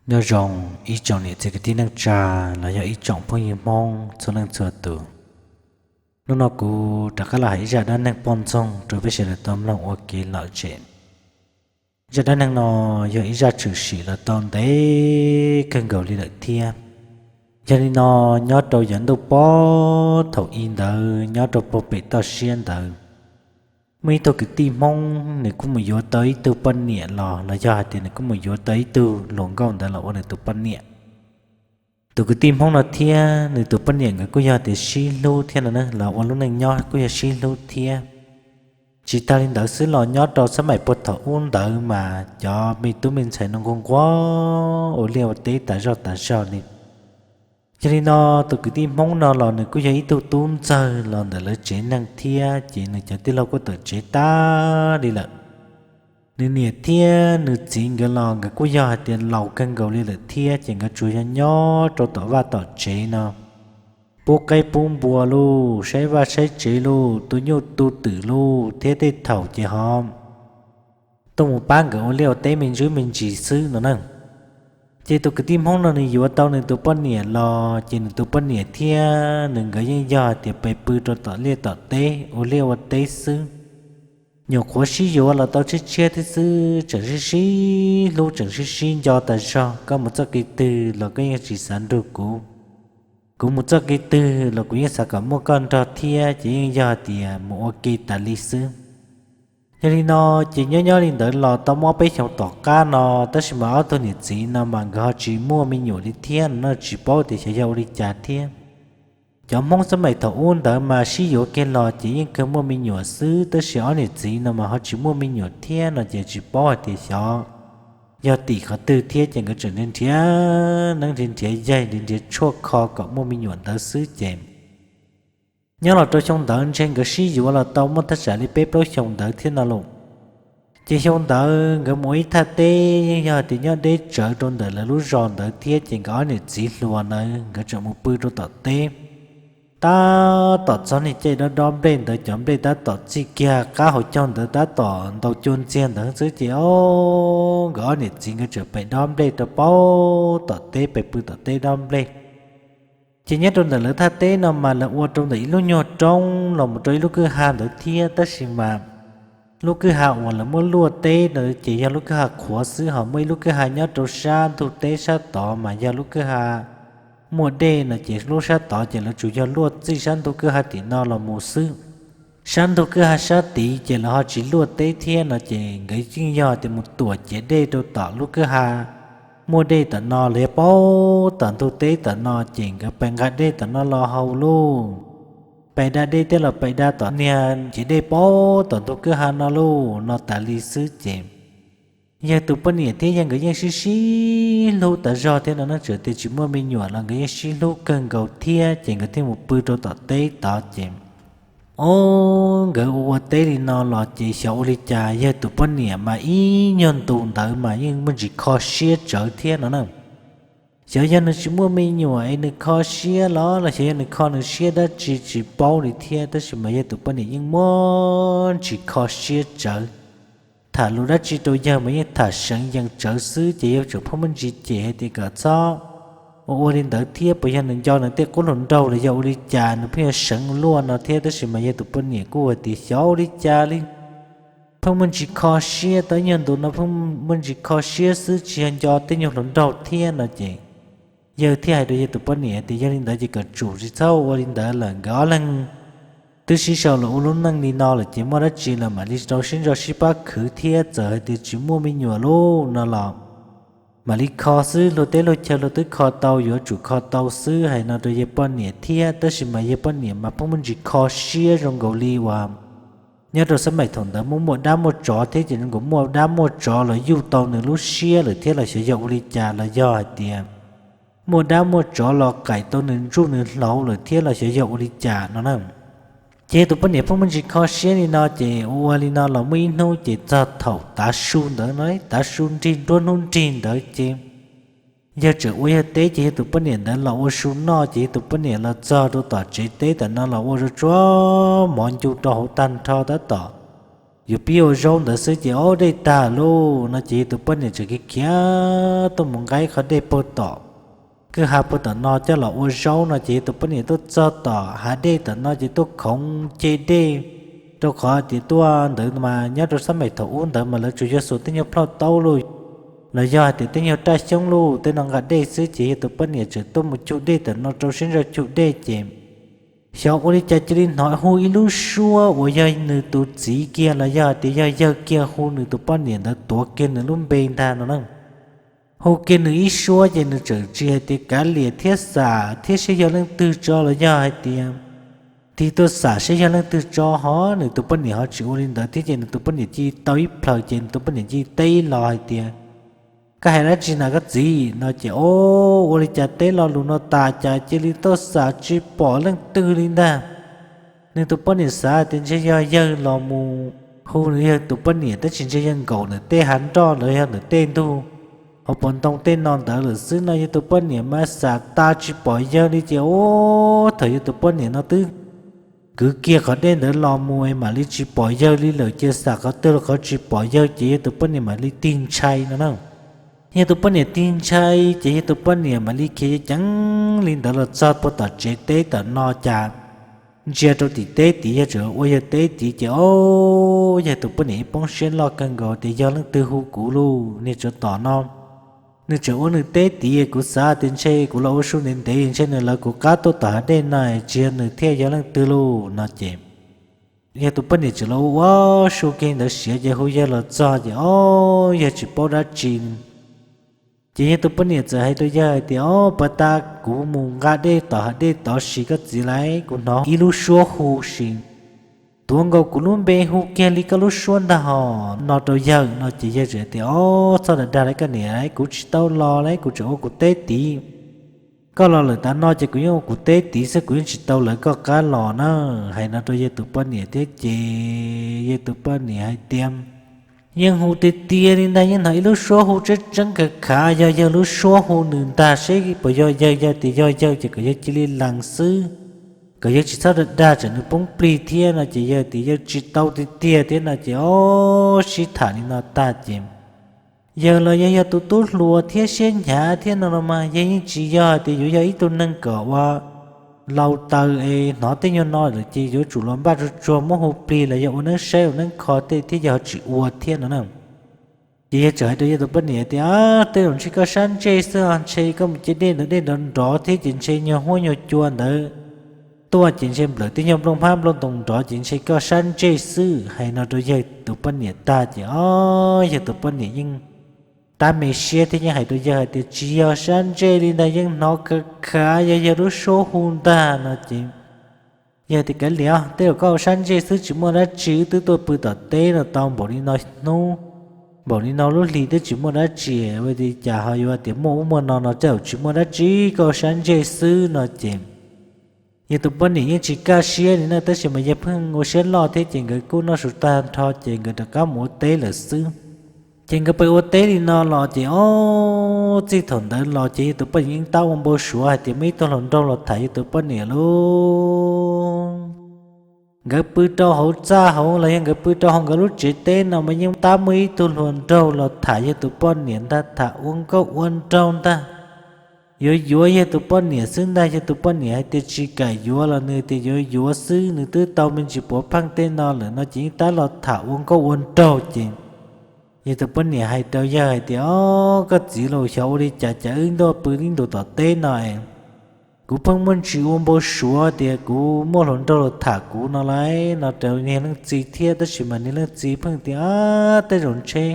Nyob zoo ib tsoom niam txiv kwv tij neej tsa los yog ib tsoom phooj ywg Hmoob txhua leej txhua tus. Hnub no kuv rov qab los hais ib zaj dab neeg poj ntxoog rau peb sawv daws tau mloog ua kev lom zem. Zaj dab neeg no yog ib zaj tshwm sim los tau ntev kawg nkaus li lawm thiab. Yog li no, nyob rau yav ntuj pob thaum i ntawd nyob rau puag pem toj siab ntawd, muaj ib tug kwv tij Hmoob nws kuj mus yuav tau ib tug poj niam los, los yog hais tias nws kuj mus yuav tau ib tug hluas nkauj ntawd los ua nws tus poj niam. Tus kwv tij Hmoob no thiab nws tus poj niam nkawd kuj yog tias sib hlub thiab no na, los ua lub neej nyob kuj yog sib hlub thiab. Tsis tag li ntawd xwb los nyob rau xab maim puag thaum ub ntawd mas cov me tub me ntxhais no nquag nquag ua liaj ua teb tas zog tas zog li. Yog li no, tus kwv tij Hmoob no los nws kuj yog ib tug tub ntxawg los ntawm lawv tsev neeg thiab, ces nws cov tij laug kuj tawm tsev tag li lawm. Nws niam thiab nws txiv nkawd los nkawd kuj yog hais tias laus kawg nkaus li lawm thiab, ces nkawd tsuas yog nyob rau tom vaj tom tsev no, pub qaib pub npua lauj, saib vaj saib tsev lauj, tu nyuj tu twm lauj, thiab tej thaum ces ho tuaj mus pab nkawd ua liaj ua teb me ntsis me ntsis xwb no na. Ces tus kwv tij Hmoob no nws yuav tau nws tus poj niam los, ces nws tus poj niam thiab nws nkawd yeej yog hais tias pes pw rau tom liaj tom teb ua liaj ua teb xwb. Nyuam qhuav sib yuav los tau tshiab tshiab thiab xwb, tseem sib sib hlub tseem sib sib nco tas zog, koj mus txoj kev twg los koj yeej tsis xav nrug kuv, kuv mus txoj kev twg los kuv yeej xav kom muaj koj nrog thiab, ces yeej yog hais tias mus ua ke tas li xwb. Yog li no, ces nyob nyob li ntawd los tau muaj peb xyoos tom qab no, tab sis mas ob tug niam txiv no mas nkawd ho tsis muaj me nyuam li thiab no, tsis paub tias xyov yog ua li cas thiab. Cov Hmoob xab maim thaum ub ntawd mas sib yuav kiag los ces yeej kawg muaj me nyuam xwb, tab sis ob niam txiv no mas ho tsis muaj me nyuam thiab no, ces tsis paub hais tias xyov yog tim qhov twg thiab, ces nkawd tseem nrhiav neeb nrhiav yaig nrhiav tshuaj kho kom muaj me nyuam ntawd xwb ces nyob los rau xyoo ntawd ntshe nkawd sib yuav los tau muaj thaj tsam li peb plaub xyoos ntawd thiab no lauj. Ces xyoo ntawd nkawd mus ua ib thaj teb yeej yog tias nyob deb tsawv rau ntawm lawv lub zos ntawd thiab, ces nkawd ob niam txiv hluas ntawd nkawd tseem mus pw rau tom teb. Tab tom txog niag caij dob dob nplej ntawd, cov nplej tab tom txij kiag qab hauv caug ntawd tab tom ntaus cua ntxiag ntawd xwb ces o, nkawd ob niam txiv nkawd tseem pem dob nplej rau puag tom teb, pem pw tom teb dob nplej. Ces nyob rau ntawm lawv thaj teb no mas lawv ua rau ntawm ib lub nyuag roob los mus rau ib lub kwj ha ntawd thiab, tab sis mas lub kwj ha uas lawv muab luaj teb ntawd ces yog lub kwj ha qhuav xwb, ho muaj ib lub kwj ha nyob rau sab ntug teb sab tod mas yog lub kwj ha muaj dej no, ces lub sab tod ces lawv tsuas yog luaj txij sab ntug kwj ha tim no los mus xwb. Sab ntug kwj ha sab tid ces lawv ho tsis luaj teb thiab no, ces nkawd yeej yog tias mus tuam ciav dej rau tom lub kwj ha muaj dej tom no los yog puag tom ntug teb tom no, ces nkawd pais nqa dej tom no los haus lauj. Pais da dej tej los pais da tom niag ciav dej puag tom ntug kwj ha no lauj, no tas li xwb ces yawg tus poj niam thiab yawg nkawd yeej sib sib hlub tas zog thiab no, txawm tias tsis muaj me nyuam los nkawd yeej sib hlub kawg nkaus thiab, ces nkawd thiaj mus pw rau tom teb tod ces o, nkawd ua ua teb li no los ces xyov ua li cas yawg tus poj niam mas ib nyuag ntu ntawd mas yeej muaj ntsis kho siab tsawv thiab no na. Xyov yog nws tsis muaj me nyuam es nws kho siab los los xyov yog nws kho nws siab dab tsi tsis paub li thiab, tab sis mas yawg tus poj niam yeej muaj ntsis kho siab tsawv. Tham lus dab tsi rau yawg mas yeej tham seev yees tsawv xwb, ces yawg tseem pheej muaj ntsis cem hais tias kom txhob ua ua li ntawd thiab, puas yog nws nco nws tej qub hluas nraug los yog ua li cas nws pheej yuav seev luaj no thiab, tab sis mas yawg tus poj niam kuj hais tias xyov ua li cas li, pheej muaj ntsis kho siab, tau ib nyuag ntu no pheej muaj ntsis kho siab xwb, tsis yog nco tej nyuag hluas nraug thiab no ces yawg thiaj hais rau yawg tus poj niam tias yog li ntawd ces kom tsum tsis txhob ua li ntawd lawm, nkawd ob leeg twb sib sau los ua lub neej li no lawm ces muaj dab tsi los mam li rau sib ntsog sib pab khwv thiab, txawm hais tias tsis muaj me nyuam lauj no los mam li kho xwb, luag teb luag chaw luag twb kho tau, yuav tsum kho tau xwb, hais no rau yawg poj niam thiab, tab sis mas yawg poj niam mas pheej muaj ntsis kho siab zoo nkaus li uas nyob rau xab maim thaum ntawd muaj muaj dab muaj tsov thiab, ces zoo nkaus muaj dab muaj tsov los yuj tau nws lub siab lawm thiab los xyov yog ua li cas los yog hais tias muaj dab muaj tsov los qaim tau nws ntsuj nws hlauv lawm thiab los xyov yog ua li cas no na. Ces yawg tus poj niam pheej muaj ntsis kho siab li no ces ua ua li no los muaj ib hnub ces txog thaum tav su ntawd no, tav su nrig nruab hnub nrig ntawd ces yawg tseem ua yawg teb ces yawg tus poj niam ntawd los ua su noj, ces yawg tus poj niam los txog rau tom tsev teb tom no los ua rau tsuag mov ncu rau hauv tag nrho tab tom yuav pib ua zaub ntawd xwb ces ob dej tag lauj no ces yawg tus poj niam tseem khiav khiav tuaj mus nqa qhov dej puag tom kwj ha puag tom no coj los ua zaub no ces yawg tus poj niam tuaj txog tom hav dej tom no ces tuaj khoov ce dej, rau qhov tias tuaj ntawd mas nyob rau sab maim thaum ub ntawd mas lawv tsuas yog xuas tej nyuag plhaub taub lauj, los yog hais tias tej nyuag raj xyoob lauj, tej no nqa dej xwb ces yawg tus poj niam tseem tuaj mus cug dej tom no rau siab ntso cug dej ces xyov ua li cas cia li hnov hu ib lub suab uas yog nws tus txiv kiag los yog hais tias yog yawg kiag hu nws tus poj niam ntawd tuav kiag nws lub npe ntag no na. Hu kiag nws ib suab ces nws tseem tsis hais tias kav liam thiab xam thiab saib yog leej twg tso los yog hais tias tig tuaj xam saib yog leej twg tso ho nws tus poj niam ho tsis ua li ntawd thiab ces nws tus poj niam cia li tau ib plhaws ces nws tus poj niam cia li teb los hais tias koj hais dab tsi na koj txiv no ces o, ua li cas teb lo lus no tas cas cia li tuaj xam tsis pom leej twg li ntag. Nws tus poj niam xav tias ntshe yog yawg los mus hu nws yawg tus poj niam tab sis ntshe yawg nkaum ntawm tej hav nroj los yog ntawm tej ntug hauv paus ntoo tej no ntawd lawm xwb no yawg tus poj niam mas xam tas tsis pom yawg li ces o, thaum yawg tus poj niam no twb kwv kiag qhov dej ntawd los mus es mam li tsis pom yawg li lawm ces xam qhov twg los qhov tsis pom yawg ces yawg tus poj niam mam li tig ntshai no na. Yawg tus poj niam tig ntshai ces yawg tus poj niam mam li khiav ceev li ntawd los txog puag tom tsev teb tom no cas ntsia rau tim teb tid yawg tseem ua yawg teb tid ces o, yawg tus poj niam ib poob siab loj kawg nkaus tias yog leej twg hu kuv lauj, niag tsov tom no nws tseem ua nws teb tid, kuv xav tias ntshe kuv los ua su ntev ntev ntshe nws lawv kuv qab tuaj tom hav dej no tsis yog nws thiaj yog leej twg lauj no ces yawg tus poj niam tseem los ua ua su kiag ntawd siav ces hu yawg los txog ces o, yawg tsis paub dab tsi. Ces yawg tus poj niam txawm hais rau yawg hais tias o, pas tas kuv mus nqa dej tom hav dej tod sis koj txiv lawm kuv hnov ib lub suab hu sis tuav nkaus kuv lub npe hu kiag li koj lub suab ntag hos no rau yawg no ces yawg tseem tias o, txhob dag dag li koj niam, kuv tsis tau los li, kuv tseem ua kuv teb tid. Koj los lawm tav no ces kuv yeej ua kuv teb tid xwb, kuv yeej tsis tau lawv koj qab los na. Hais no rau yawg tus poj niam thiab ces yawg tus poj niam hais tias yeej hu tiag tiag li ntag, yeej hnov ib lub suab hu tseeb tseeb khav khav yog yawg lub suab hu nws ntag, seb puas yog yawg, yog tias yog yawg ces kom yawg cia li lees xwb, kom yawg tsis txhob dag dag tsam nws poob plig thiab no ces yawg tias yawg tsis tau tiag tiag thiab no ces o, sib tham li no tag ces yawg los yog yog tus tub hluas thiab siab hnyav thiab no los mas yawg yeej tsis yog tias yuav yog ib tug neeg kom ua laus taws es hnov tej nyuag no lawm ces yuav tsum los npaj tsuag tsuag muab hu plig los yog ua neeb saib ua neeb kho tej thiab yawg ho tsis ua thiab no na. Ces yawg txawm hais rau yawg tus poj niam tias tej zaum ntshe koj sab ntsej xwb, ntshe koj mus ce dej ntawd dej nrov nrov thiab ces ntshe nyuag huab nyuag cua ntawd tuaj ces ntshe nplawm tej nyuag nplooj hmab nplooj ntoos nrov ces ntshe koj sab ntsej xwb. Hais no rau yawg tus poj niam tag ces o, yawg tus poj niam yeej tab me siab thiab yeej hais rau yawg hais tias tsis yog sab ntsej li ntag, yeej hnov khav khav yog yawg lub suab hu ntag no ces yawg tias kav liam, tej zaum koj ua sab ntsej xwb tsis muaj dab tsi, wb twb tuaj pw tom teb no tau npaum li no hnub, npaum li no lub hlis twb tsis muaj dab tsi, ua li cas ho yuav tias muaj ub muaj no no, tej zaum tsis muaj dab tsi, koj ua sab ntsej xwb no ces yawg tus poj niam yeej tsis kaj siab li na, tab sis mas yawg pheej ua siab loj thiab ces nkawd kuj noj su tag nrho ces nkawd rov qab mus ua teb lawm xwb. Ces nkawd pheej ua teb li no los ces o, txij thaum ntawd los ces yawg tus poj niam yeej tab ua npau suav hais tias muaj ib tug hluas nraug los tham yawg tus poj niam lauj. Nkawd pw rau hauv txaj hauv los yog nkawd pw rau hauv nkawd lub tsev teb no mas yeej tab muaj ib tug hluas nraug los tham yawg tus poj niam ntag, tham ua nkauj ua nraug ntag, yuav yuav yawg tus poj niam xwb ntag. Yawg tus poj niam hais tias tsis kam yuav los nws tias yuav yuav xwb, nws twb tau me ntsis puav pheej tej no lawm no ces yeej tab los tham ua nkauj ua nraug ces yawg tus poj niam hais rau yawg hais tias o, koj txiv lauj, xyov ua li cas cas wb ntuj pw ib ntus tom teb no es kuv pheej muaj ntsis ua npau suav tias kuv muaj hluas nraug los tham kuv no lauj no rau niag leej txiv thiab, tab sis mas niag leej txiv pheej tias tej zaum ntshe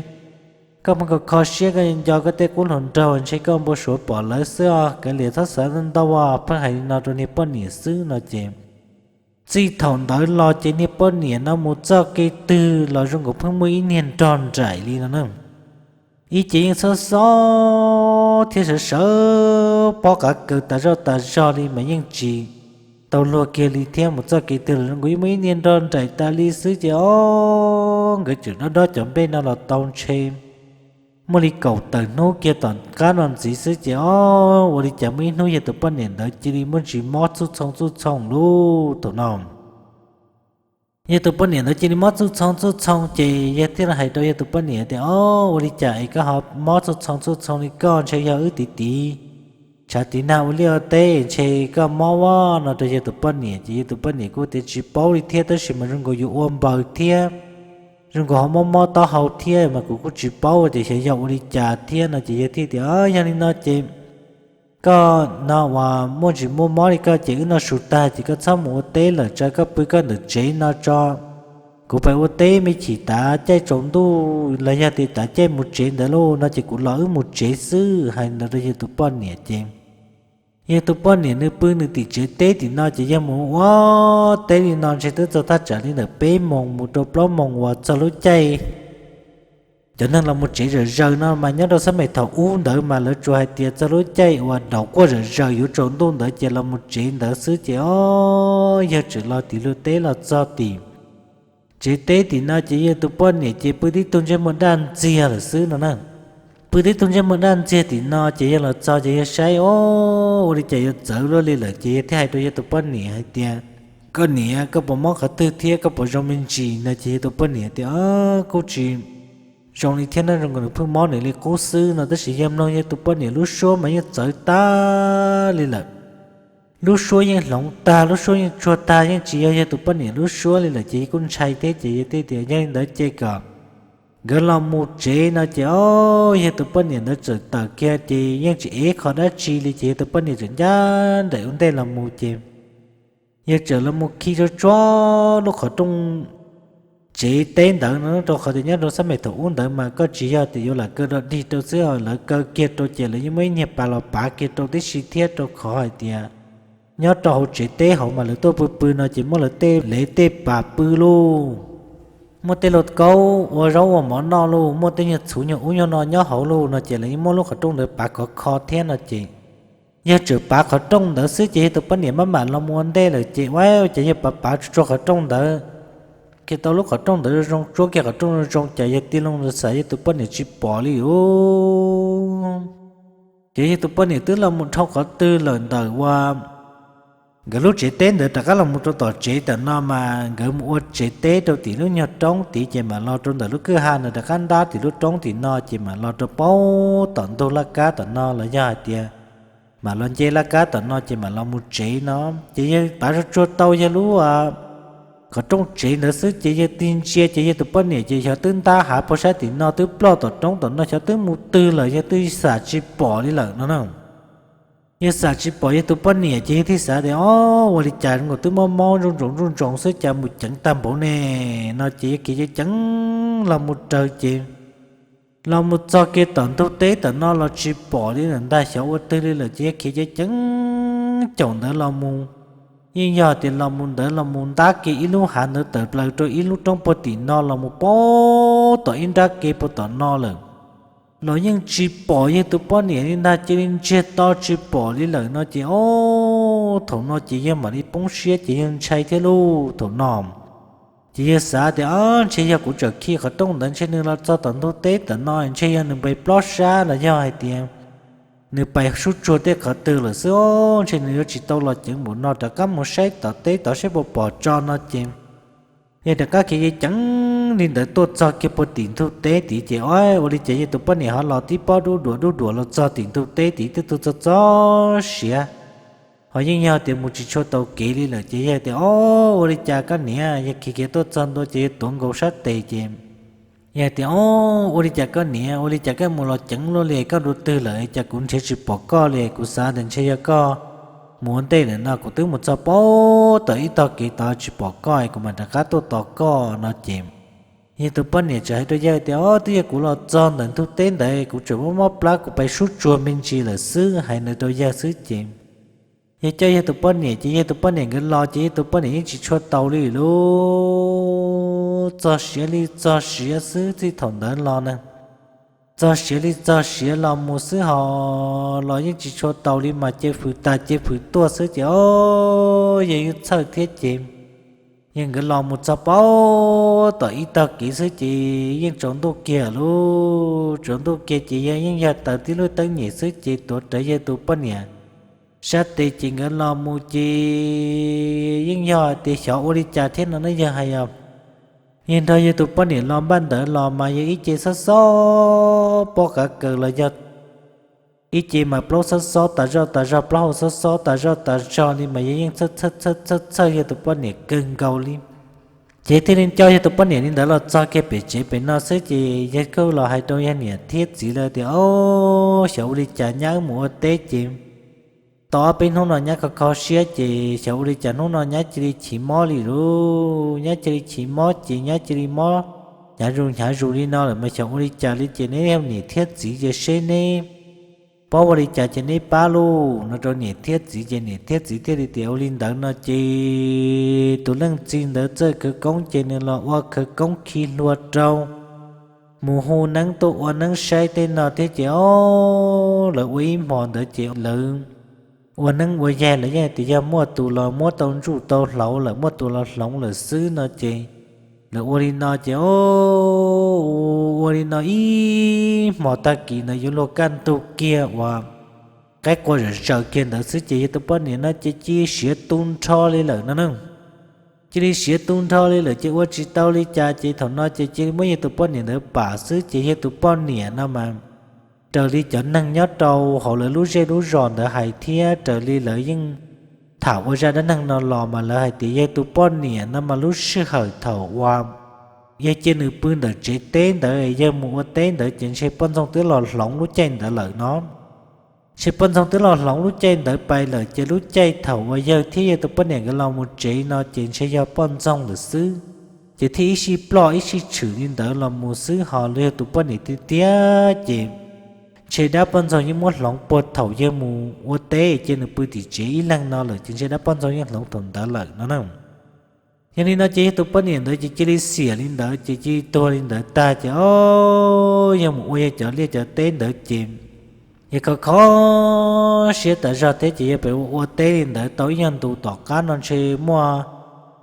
koj pheej kho kho siab koj nco koj tej qub hluas nraug ntshe koj npau suav pom lawv xwb os, kav liam txhob xav ntau ntau os, pheej hais li no rau niag poj niam xwb no ces txij thaum ntawd los ces niag poj niam no mus txoj kev twg los zoo nkaus pheej muaj ib niag nrog nraim li no na. Ib ce yeej xob xob thiab sawv sawv pob qav kaws tas zoj tas zog li mas yeej tsis tau luag kiag li thiab, mus txoj kev twg los zoo nkaus yeej muaj ib niag nrog nraim tas li xwb ces o, nkawd tseem dob dob cov nplej no los tau ntshe muaj li kaum tawm hnub kiag tom qab no ntxiv xwb ces o, ua li cas muaj ib hnub yawg tus poj niam ntawd cia li muaj ntsis mob txuj txhooj txuj txhooj lub thaum no. Yawg tus poj niam ntawd cia li mob txuj txhoo txuj txhoo ces yawg thiaj hais rau yawg tus poj niam tias, Au, ua li cas es koj ho mob txuj txhoo txuj txhoo li koj, ntshe yog wb tiv tiv tshav tiv nag ua liaj ua teb ntshe koj mob ua no rau yawg tus poj niam. Ces yawg tus poj niam kuj tias tsis paub li thiab, tab sis mas zoo nkaus yuav ua npaws thiab, zoo nkaus ho mob mob taub hau thiab mas kuv kuj tsis paub tias xyov yog ua li cas thiab no ces yawg thiaj tias, Yog li no ces koj no uas muaj ntsis muaj mob li koj ces wb noj su tag ces koj txhob mus ua teb lawm, tso koj pw koj ntawm tsev no tso, kuv pais ua teb me chim tav caij tsaus ntuj los yog tias tav caij mus tsev ntawd lauj no ces kuv los wb mus tsev xwb. Hais ntawd rau yawg tus poj niam ces yawg tus poj niam nws pw nws tim tsev teb tim no ces yawg mus ua teb li no ntshe twb txog thaj tsam li ntawm peb moos mus rau plaub moos uas txog lub caij cov neeg los mus tsev zom zaws no mas nyob rau xab meem thaum ub ntawd mas lawv tsuas hais tias txog lub caij uas daus kuaj zom zaws yuav tsaus ntuj ntawd ces los mus tsev ntawd xwb ces o, yawg tseem los tim lub teb los txog tim tsev teb tim no ces yawg tus poj niam ces pw tib tug ntsej muag daj ntxiag lawm xwb no na. Pw tib tug ntsej muag daj ntxiag tim no ces yawg los txog ces yawg saib o, ua li cas yuav txawv luaj li lawm ces yawg thiaj hais rau yawg tus poj niam hais tias, Koj niam, koj puas mob qhov twg thiab koj puas zoo me ntsis no ces yawg tus poj niam tias, Kuj tsis zoo li thiab, zoo nkaus nws pheej mob nws li qub xwb no. Tab sis yawg mloog yawg tus poj niam lub suab mas yeej txawv tag li lawm. Lub suab yeej hloov tag, lub suab yeej tsuag tag, yeej tsis yog yawg tus poj niam lub suab li lawm ces yawg kuj ntshai thiab ces yawg thiaj tias, Yog li ntawd ces kom nkawd los mus tsev no ces o, yawg tus poj niam ntawd txawm tawm kiag ces yeej tsis ev qho dab tsi li ces yawg tus poj niam txawm ncaj nraim ua ntej los mus ces yawg txawm los mus khi tsuag tsuag lub qhov rooj tsev teb ntawd no, rau qhov tias nyob rau xab meem thaum ub ntawd mas koj tsis yog tias yuav lam kaw dog dig rau xwb, lawv kaw kiag rau ces lawv yeej muaj ib niag pas los pav kiag rau tib si thiab, rau qhov hais tias nyob rau hauv tsev teb hauv mas lawv tuaj pw pw no ces muab lawv tej lev tej pas pw lauj, muaj tej lauj kaub ua zaub ua mov noj lauj, muaj tej nyuag txhuv nyuag ub nyuag no nyob hauv lauj no ces lawv yeej muab lub qhov rooj ntawd pav khov kho thiab no ces yawg txawm pav qhov rooj ntawd xwb ces yawg tus poj niam maj mam los mus ua ntej lawm ces ua cas yawg pav pav tsuag tsuag qhov rooj ntawd, khi tau lub qhov rooj ntawd zoo zoo, tsuab kiag qhov rooj zoo zoo ces yawg tig loo xav yawg tus poj niam tsis pom li os. Ces yawg tus poj niam twb los mus dhau qhov twg lawm ntawm ua nkawd lub tsev teb ntawd rov qab los mus rau tom tsev tam no mas nkawd mus ua tsev teb rau tim lub nyuag roob tid ces mam los rau ntawm lub kwj ha ntawd rov qab ntab tim lub roob tim no ces mam los rau paub tom ntug laj kab tom no los yog hais tias mam los nce laj kab tom no ces mam los mus tsev no. Ces yawg pav tsuag tsuag tau yawg lub qhov rooj tsev ntawd xwb ces yawg tig ntsia ces yawg tus poj niam ces xyov twb ntab hav puag sab tim no twb ploj tom roob tom no xyov twb mus twg lawm, yawg twb xam tsis pom li lawm no na. Yawg xam tsis pom yawg tus poj niam ces yawg thiaj xav tias, O, ua li cas zoo nkaus twb mob mob ntsoov ntsoov ntsoov ntsoov xwb cas mus ceev tag npaum ne no ces yawg khiav ceev ceev los mus raws ces los mus txog kiag tom ntug teb tom no los tsis pom li lawm ntag, xyov ua twg li lawm ces yawg khiav ceev ceev caum ntawd los mus. Yeej yog tias los mus ntawd los mus ntab kiag ib lub hav ntawd tawm plaws rau ib lub roob puag tim no los mus paub tom ib nrab ke puag tom no lawm los yeej tsis pom yawg tus poj niam li ntag, cia li ntsiag to tsis pom li lawm no ces o, thaum no ces yawg mam li poob siab ces yawg ntshai thiab lauj thaum no. Ces yawg xav tias, O, ntshe yog kuv tseem khi qhov rooj ntawd ntshe nws los txog tom ntug teb tom no, ntshe yog nws pais plob sab los yog hais tias nws pais sub tsuag tej qhov twg lawm xwb, ntshe nws yuav tsis tau los ceev npaum no, rov qab mus saib tom teb tod saib puas pom tso no ces yawg rov qab khiav ceev ceev li ntawd tuaj txog kiag puag tim ntug teb tid ces o, ua li cas yawg tus poj niam ho los tib pob dub duam dub duam los txog tim ntug teb tid twb tu txog txog siav, ho yeej yog tias mus tsis tshua tau kev li lawm ces yawg tias, O, ua li cas koj niam, yawg khiav khiav tuaj txog ntua ces yawg tuav nkaus sab tes ces yawg tias, O, ua li cas koj niam, ua li cas koj mus los ceev luaj li, koj dua twg lawm cas kuv nrhiav tsis pom koj li, kuv xav tias ntshe yog koj mus ua ntej lawm no, kuv twb mus txog puag tom ib tog kev tod tsis pom koj kuv mam rov qab tuaj tos koj no ces yawg tus poj niam txawm hais rau yawg tias, O, twb yog kuv los txog ntawm ntug teb ntawd kuv tseem mob mob plab kuv pais sub tsuag me ntsis lawm xwb, hais ntawd rau yawg xwb ces yawg coj yawg tus poj niam ces yawg tus poj niam nkawd los ces yawg tus poj niam yeej tsis tshua taus li lauj, txog siav li txog siav xwb txij thaum ntawd los na. Txog siav li txog siav los mus xwb ho los yeej tsis tshua taus li mas ces fwm tas ces fwm tuaj xwb ces o, yawg yeej txhawj thiab ces yawg nkawd los mus txog puag tom ib tog kev xwb ces yeej tsaus ntuj kiag lauj, tsaus ntuj kiag ces yawg yeej yog taws tib lub teeb nyem xwb ces tuav rawv yawg tus poj niam sab tes ces nkawd los mus ces yeej yog tias xyov ua li cas thiab no na, yawg hais yog Yawg nrog yawg tus poj niam los npaj ntawd los mas yog ib ce xob xob pob qav kaws los yog ib ce mas plaub xob xob tas zoj tas zog, plaub hau xob xob tas zoj tas zog li mas yawg yeej txhawj txhawj txhawj txhawj yawg tus poj niam kawg nkaus li. Ces thiaj li coj yawg tus poj niam li ntawd los txog kiag pem tsev pem no xwb ces yawg kuj los hais rau yawg niam thiab txiv lawv tias, Au, xyov ua li cas nyab wb mus ua teb ces tau ob peb hnub no nyab kho kho siab ces xyov ua li cas hnub no nyab cia li chim mob li lauj, nyab cia li chim mob ces nyab cia li mob hnyav zus hnyav zus li no lawm mas xyov ua li cas li ces neb niam thiab txiv ces seb neb paub ua li cas ces neb pab lauj, no rau niam thiab txiv ces niam thiab txiv thiaj li tias, Ua li ntawd no ces tus leej txiv ntawd txawj khawv koob ces nws los ua khawv koob khi hlua rau mus hu neeb tuaj ua neeb saib tej no thiab ces, o, lawv ua ib hmos ntawd ces lawv ua neeb ua yaig lawv yeej tias yog muaj tus los muab tau ntsuj tau hlauv lawm, muaj tus los hloov lawm xwb no ces lawv ua li no ces, o, ua li no ib hmos tag kis ntawd yuav luag kaj ntug kiag uas qaib qua zom zaws kiag ntawd xwb ces yawg tus poj niam no ces cia li siav tu nrho li lawm no na. Cia li siav tu nrho li lawm ces ua tsis tau li cas ces thaum no ces cia li muab yawg tus poj niam ntawd pam xwb ces yawg tus poj niam no mas raws li cov neeg nyob rau hauv lawv lub zej lub zos ntawd hais thiab raws li lawv yeej tham ua zaj dab neeg no los mas lawv hais tias yawg tus poj niam no mas lub sij hawm thaum uas yawg cia nws pw ntawm tsev teb ntawd yawg mus ua teb ntawd ces ntshe poj ntxoog twb los hloov lub caij ntawd lawm no. Ntshe poj ntxoog twb los hloov lub caij ntawd pais lawm ces lub caij thaum uas yawg thiab yawg tus poj niam nkawd los mus tsev no ces ntshe yog poj ntxoog lawm xwb. Ces thiaj ib sij ploj ib sij tshwm li ntawd los mus xwb ho yawg tus poj niam tiag tiag ces ntshe dab poj ntxoog yeej muab hloov puag thaum yawg mus ua teb ces nws pw tim tsev ib leeg no lawm ces ntshe dab poj ntxoog yeej hloov thaum ntawd lawm no na. Yog li no ces yawg tus poj niam ntawd ces cia li xiam li ntawd ces cia li tuag li ntawd tag ces, o, yawg mus ua yawg cov liaj cov teb ntawd ces yawg kho kho siab tas zog thiab ces yawg pem ua ua teb li ntawd tau ib nyuag ntu tom qab no ntshe muaj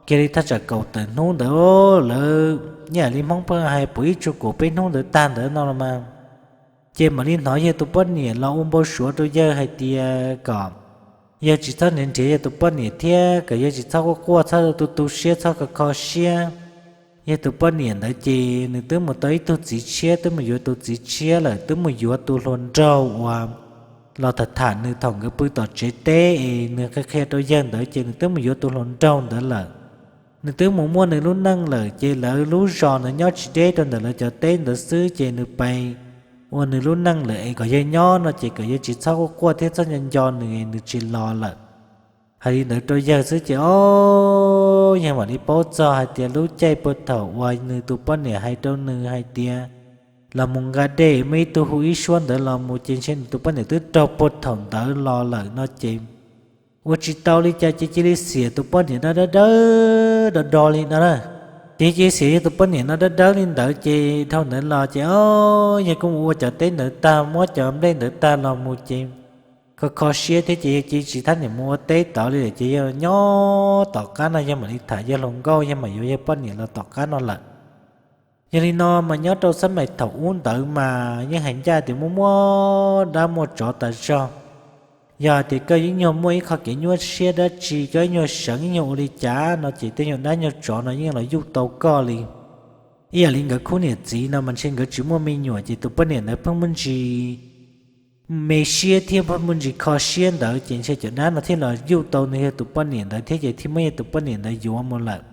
kiag li thaj tsam kaum tawm hnub ntawd lawv, ib yam li Hmoob pheej hais puv ib tsu kaum peb hnub ntawd tag ntawd no los mas ces mam li hnov yawg tus poj niam los ua npau suav rau yawg hais tias kom yawg tsis txhob nrhiav nrhiav yawg tus poj niam thiab kom yawg tsis txhob quaj quaj, txhob tu tu siab, txhob kho kho siab. Yawg tus poj niam ntawd ces nws twb mus tau ib tug txiv tshiab, twb mus yuav tus txiv tshiab lawm, twb mus yuav tus hluas nraug uas los tham tham nws thaum nkawd pw tom tsev teb es nws qhia qhia rau yawg ntawd ces nws twb mus yuav tus hluas nraug ntawd lawm. Nws twb mus muaj nws lub neej lawm ces lawv lub zos ntawd nyob tsis deb rau ntawm lawv cov teb ntawd xwb ces nws pais ua nws lub neej lawm es kom yawg nyob no ces kom yawg tsis txhob quaj quaj thiab txhob nco nco nws, nws tsis los lawm. Hais li ntawd rau yawg xwb ces, o, yawg mam li paub txog hais tias lub caij puag thaum uas nws tus poj niam hais rau nws hais tias los mus nqa dej muaj ib tug hu ib suab ntawd los mus ces ntshe nws tus poj niam twb raug puag thaum ntawd los lawm no ces ua tsis tau li cas ces cia li xiam tus poj niam no dawb dawb do do li no na. Ces cia li xiam yawg tus poj niam no dawb dawb li ntawd ces dhau ntawd los ces, o, yawg kuj mus ua cov teb ntawd tag, muab cov nplej ntawd tag los mus ces kho kho siab thiab ces yawg cia li tsis thab niam mus ua teb tod li lawm ces yawg nyob tom qab no yawg mam li tham yawg hluas nkauj, yawg mam yuav yawg poj niam los tom qab no lawm. Yog li no mas nyob rau xab mais thaum ub ntawd mas yeej hais ncaj tias muaj muaj dab muaj tsov tas zog. Yog hais tias koj ib nyuag muaj ib qho kev nyuaj siab dab tsi, koj ib nyuag seev ib nyuag ua li cas no ces tej nyuag dab nyuag tsov no yeej los yuj tau koj li. Ib yam li nkawd khub niam txiv no mas ntshe nkawd tsis muaj me nyuam ces tus poj niam ntawd pheej muaj ntsis me siab thiab pheej muaj ntsis kho siab ntawd ces ntshe cov dab no thiaj los yuj tau nws yog tus poj niam ntawd thiab ces thiaj muab yog tus poj niam ntawd yuav mus lawm.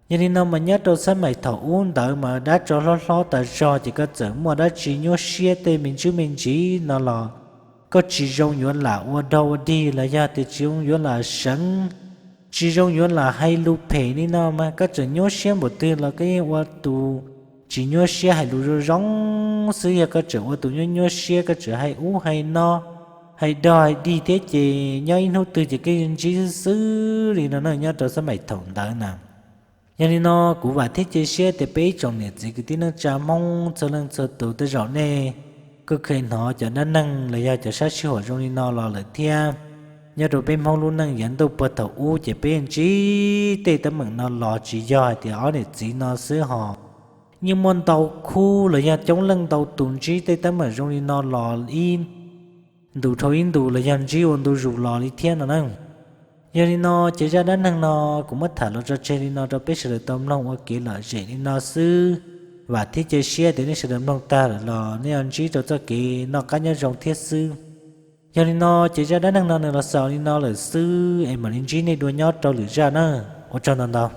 Yog li no mas nyob rau xab mais thaum ub ntawd mas dab tsov hlob hlob tas zog ces koj txawm muaj dab tsi nyuaj siab tej me ntsis me ntsis no los koj tsis zoo yuav lam ua dog ua dig los yog tias tsis zoo yuav lam seev, tsis zoo yuav lam hais lus phem li no mas koj tseem nyuaj siab npaum twg los koj yeej ua tus tsis nyuaj siab hais lus zoo zoo xwb. Yog koj tseem ua tus nyuaj nyuaj siab, koj tseem hais ub hais no, hais dog hais dig thiab ces nyob ib hnub twg ces koj yeej ntsib xwb xwb li no na nyob rau xab mais thaum ntawd na. Yog li no kuv vam thiab cia siab tias peb ib tsoom niam txiv kwv tij neej tsa Hmoob txhua leej txhua tus tej zaum nej kuj kheev hnov cov dab neeg los yog cov sab sij huam zoo li no los lawm thiab. Nyob rau peb Hmoob lub neej yav ntuj puag thaum ub ces peb yeej ntsib tej teeb meem no los tsis yog hais tias ob niam txiv no xwb ho yeej muaj ntau khub los yog coob leej ntau tus ntsib tej teeb meem zoo li no los ib ntus dhau ib ntus los yog ntsib ua ntu zus los li thiab no na. Yog li no ces zaj dab neeg no kuv muab tham los tso tseg li no rau peb sawv daws tau mloog ua kev lom zem li no xwb. Vam thiab cia siab tias nej sawv daws mloog tag lawm los nej yuav ntsib rau txoj kev noj qab nyob zoo thiab xwb. Yog li no ces zaj dab neeg no nws los xaus li no lawm xwb es mam li ntsib nej dua nyob rau lwm zaj na. Ua tsaug ntau ntau.